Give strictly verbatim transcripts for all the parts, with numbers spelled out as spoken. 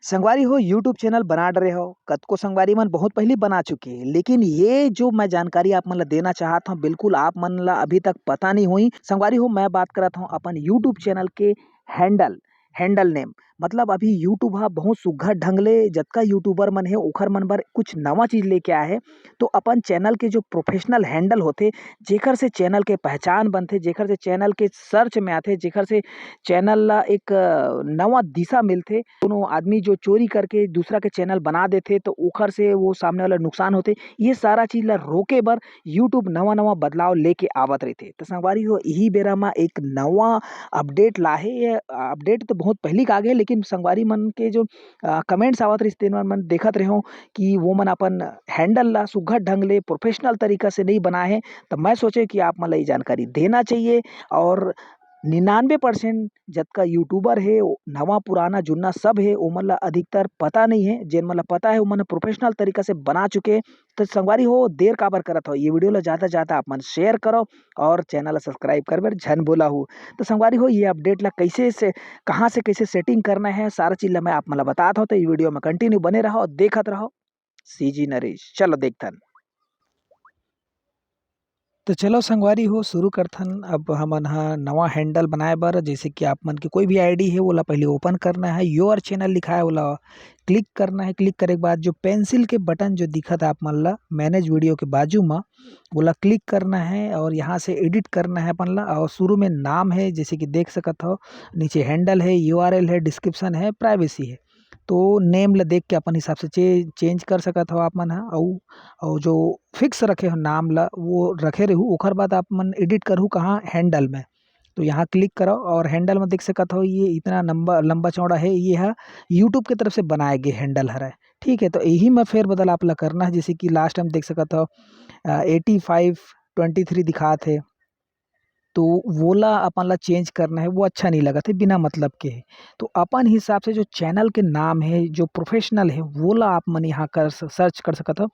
संगवारी हो, YouTube channel बना डरे हो, कतको संगवारी मन बहुत पहिली बना चुके हे, लेकिन ये जो मैं जानकारी आप मन ला देना चाहत हव, बिल्कुल आप मन ला अभी तक पता नहीं होही। संगवारी हो, मैं बात करत हव अपन YouTube चैनल के हैंडल, हैंडल नेम। मतलब अभी YouTube ह बहुत सुग्घर ढंग ले जतका यूट्यूबर मन हे, ओखर मन बर कुछ नवा चीज लेके आए हे। तो अपन चैनल के जो प्रोफेशनल हैंडल होथे, जेखर से चैनल के पहचान बनथे, जेखर से चैनल के सर्च में आथे, जेखर से चैनल ला एक, अ, नवा दिशा मिलथे। कोनो आदमी जो चोरी करके दूसरा के चैनल बना देथे, तो ओखर से वो सामने वाला नुकसान होथे। ये सारा चीज ला रोके बर YouTube नवा-नवा बदलाव लेके आवत रहिथे। तो संगवारी हो, इही बेरा म एक नवा अपडेट लाहे। ये अपडेट तो बहुत पहिली के आगे, लेकिन संगवारी मन के जो, अ, कमेंट्स आवत रहिस, तेन मन, मन देखत रहे हो कि वो मन अपन हैंडल ला सुग्घर ढंग ले प्रोफेशनल तरीका से नहीं बनाए हे। तो मैं सोचे कि आप मन ला ये जानकारी देना चाहिए। और निन्यानवे परसेंट जतका यूट्यूबर हे, ओ नवा, पुराना, जुन्ना सब हे, ओमन ला अधिकतर पता नहीं हे। जेन मन ला पता हे, ओमन प्रोफेशनल तरीका से बना चुके। तो संगवारी हो, देर काबर करत हो? ये वीडियो ला ज़्यादा से ज़्यादा आप मन शेयर करो और चैनल ला सब्सक्राइब कर बर झन भूला हो। तो संगवारी हो, ये अपडेट ला कैसे से, कहाँ से कैसे सेटिंग करना है, सारा चीज ला मैं आप मन ला बतात हव। तो ये वीडियो में कंटिन्यू बने रहो और देखत रहो सीजी नरेश। चलो देखथन। तो चलो संगवारी हो, शुरू करथन। अब हमन ह नवा हैंडल बनाए बर, जैसे कि आप मन के कोई भी आईडी हे, ओला पहले ओपन करना है। योर चैनल लिखा है, ओला क्लिक करना है। क्लिक करे के बाद जो पेंसिल के बटन जो दिखत है आप मन ला मैनेज वीडियो के बाजू म, ओला क्लिक करना है और यहाँ से एडिट करना है अपन ला। और शुरू में नाम है, जैसे कि देख सकत हो, नीचे हैंडल है, यूआरएल है, डिस्क्रिप्शन है, प्राइवेसी है। तो नेम ला देख के अपन हिसाब से चे-, चेंज कर सकत हो आप मन ह। अउ, अउ जो फिक्स रखे हो नाम ला, वो रखे रहू। ओकर बाद आप मन एडिट करहू कहाँ, हैंडल में। तो यहाँ क्लिक करो और हैंडल में देख सकत हो, ये इतना लंबा, लंबा चौड़ा है, ये है YouTube के तरफ से बनाए गए हैंडल हरे। ठीक है, तो यही में फेरबदल आप ला करना है। जैसे कि लास्ट टाइम देख सकत हो, अ, एटी फाइव ट्वेंटी थ्री दिखात हे, तो वोला अपन ला चेंज करना है, वो अच्छा नहीं लगत हे, बिना मतलब के हे। तो अपन हिसाब से जो चैनल के नाम है, जो प्रोफेशनल है, वोला आप मन यहाँ कर स-, सर्च कर सकत हो।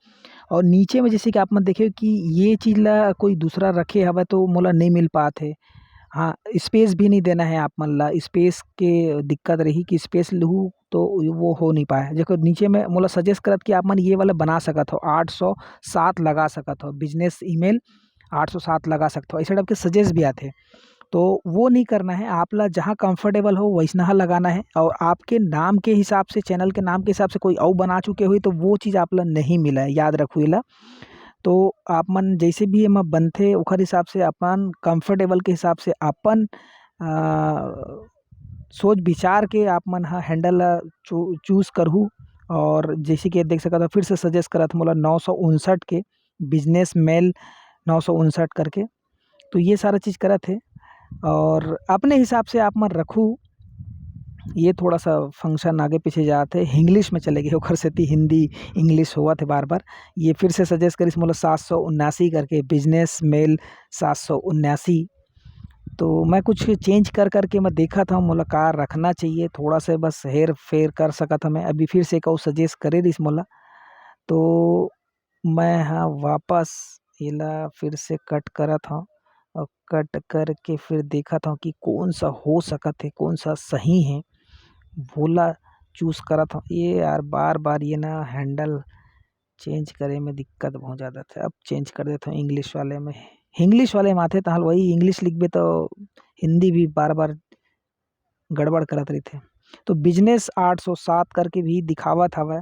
और नीचे में जैसे कि आप मन देखे कि ये चीज ला कोई दूसरा रखे हवय, तो मोला नहीं मिल पात हे। हाँ, स्पेस भी नहीं देना है आप मन ला, स्पेस के दिक्कत रही कि स्पेस लूँ तो वो हो नहीं पाए। देखो नीचे में मोला सजेस्ट करत कि आप मन ये वाला बना सकत हो, आठ सौ सात लगा सकत हो, बिजनेस ईमेल आठ सौ सात लगा सकत हो, ऐसे टाइप के सजेस्ट भी आथे। तो वो नहीं करना है, आप ला जहाँ कंफर्टेबल हो वैसना लगाना है। और आपके नाम के हिसाब से, चैनल के नाम के हिसाब से कोई अउ बना चुके हुई तो वो चीज़ आप ला नहीं मिला है, याद रखू एला। तो आप मन जैसे भी एमा बनथे ओखर हिसाब से अपन कंफर्टेबल के हिसाब से अपन, अ, सोच विचार के आप मन ह हैंडल ला चू-, चूज़ करहू। और जैसे कि देख सकत हो, फिर से सजेस्ट करत मोला नौ सौ उनसठ के, बिजनेस मेल नौ सौ उनसठ करके। तो ये सारा चीज़ करत हे और अपने हिसाब से आप मन रखू। ये थोड़ा सा फंक्शन आगे पीछे जात हे, हिंग्लिश में चले गए, ओखर सेती हिंदी इंग्लिश होवत हे बार बार। ये फिर से सजेस्ट करिस मोला सात सौ उन्यासी करके, बिजनेस मेल सात सौ उन्यासी। तो मैं कुछ चेंज कर करके मैं देखत हव, मोला का रखना चाहिए, थोड़ा से बस हेर फेर कर सकत हव मैं। अभी फिर से एक अउ सजेस्ट करे रिस मोला, तो मैं ह वापस एला फिर से कट करत हव और कट करके फिर देखत हव कि कौन सा हो सकत हे, कौन सा सही हे, वोला चूज़ करत हव। ये यार, बार-बार ये ना हैंडल चेंज करे में दिक्कत बहुत ज़्यादा थे। अब चेंज कर देत हव इंग्लिश वाले में। इंग्लिश वाले में आथे, तहाँ वही इंग्लिश लिखबे तो हिंदी भी बार-बार गड़बड़ करत रहिथे। तो बिजनेस आठ सौ सात करके भी दिखावत हवय।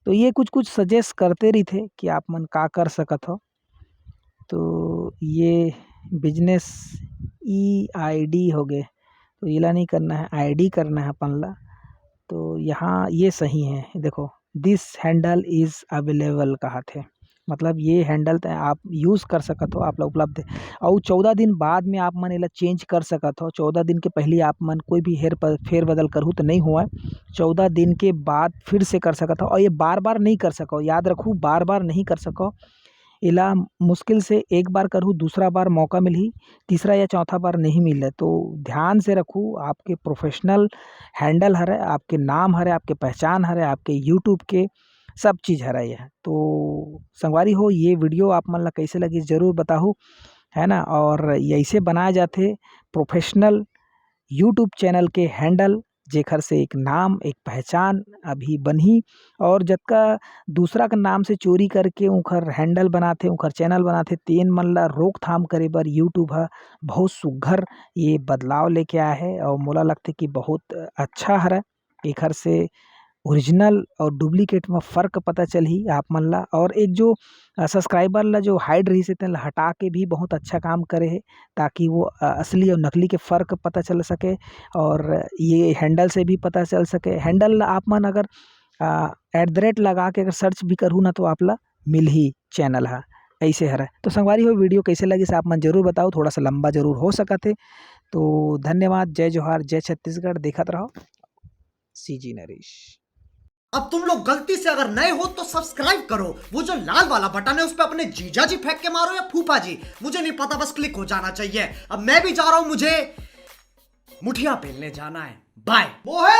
तो ये कुछ-कुछ सजेस्ट करते रहिथे कि आप मन का कर सकत हो। तो ये बिजनेस ईआईडी हो गे, तो एला नहीं करना है, आईडी करना है अपन ला। तो यहाँ ये सही है, देखो, "This handle is available" कहाथे, मतलब ये हैंडल त आप यूज़ कर सकत हो, आप ला उपलब्ध है। अउ चौदह दिन बाद में आप मन एला चेंज कर सकत हो। चौदह दिन के पहली आप मन कोई भी हेर प-, फेरबदल करहू तो नहीं हुआ है। चौदह दिन के बाद फिर से कर सकत हो, और ये बार-बार नहीं कर सको, याद रखू, बार-बार नहीं कर सको। एला मुश्किल से एक बार करहू, दूसरा बार मौका मिलही, तीसरा या चौथा बार नहीं मिले। तो ध्यान से रखू, आपके प्रोफेशनल हैंडल हरे, आपके नाम हरे, आपके पहचान हरे, आपके YouTube के सब चीज़ हरे ये। तो संगवारी हो, ये वीडियो आप मन ला कैसे लगी, जरूर बताहू, है ना। और ये ऐसे बनाए जाथे प्रोफेशनल YouTube चैनल के हैंडल, जेखर से एक नाम, एक पहचान अभी बनही। और जतका दूसरा के नाम से चोरी करके उंखर handle बनाथे, उंखर channel बनाथे, तेन मन ला रोकथाम करे बर YouTube ह बहुत सुग्घर ये बदलाव लेके आए हे और मोला लगथे कि बहुत अच्छा हरय। एखर से original और duplicate म फर्क पता चलही आप मन ला। और एक जो, अ, subscriber ला जो hide रहिस हे, तेन ला हटा के भी बहुत अच्छा काम करे हे, ताकि वो, अ, असली और नकली के फर्क पता चल सके। और ये handle से भी पता चल सके। Handle ला आप मन अगर, अ, at the rate लगा के अगर search भी करहू ना, तो आप ला मिलही channel ह। ऐसे हरय। तो संगवारी हो, video कैसे लगिस आप मन जरूर बताओ, थोड़ा सा लंबा जरूर हो सकत हे। तो धन्यवाद, जय जोहार, जय छत्तीसगढ़, देखत रहो CG नरेश। अब तुम लोग गलती से अगर नए हो तो सब्सक्राइब करो, वो जो लाल वाला बटन है उस पर अपने जीजा जी फेंक के मारो या फूफा जी, मुझे नहीं पता, बस क्लिक हो जाना चाहिए। अब मैं भी जा रहा हूं, मुझे मुठिया पेलने जाना है। बाय। मोहे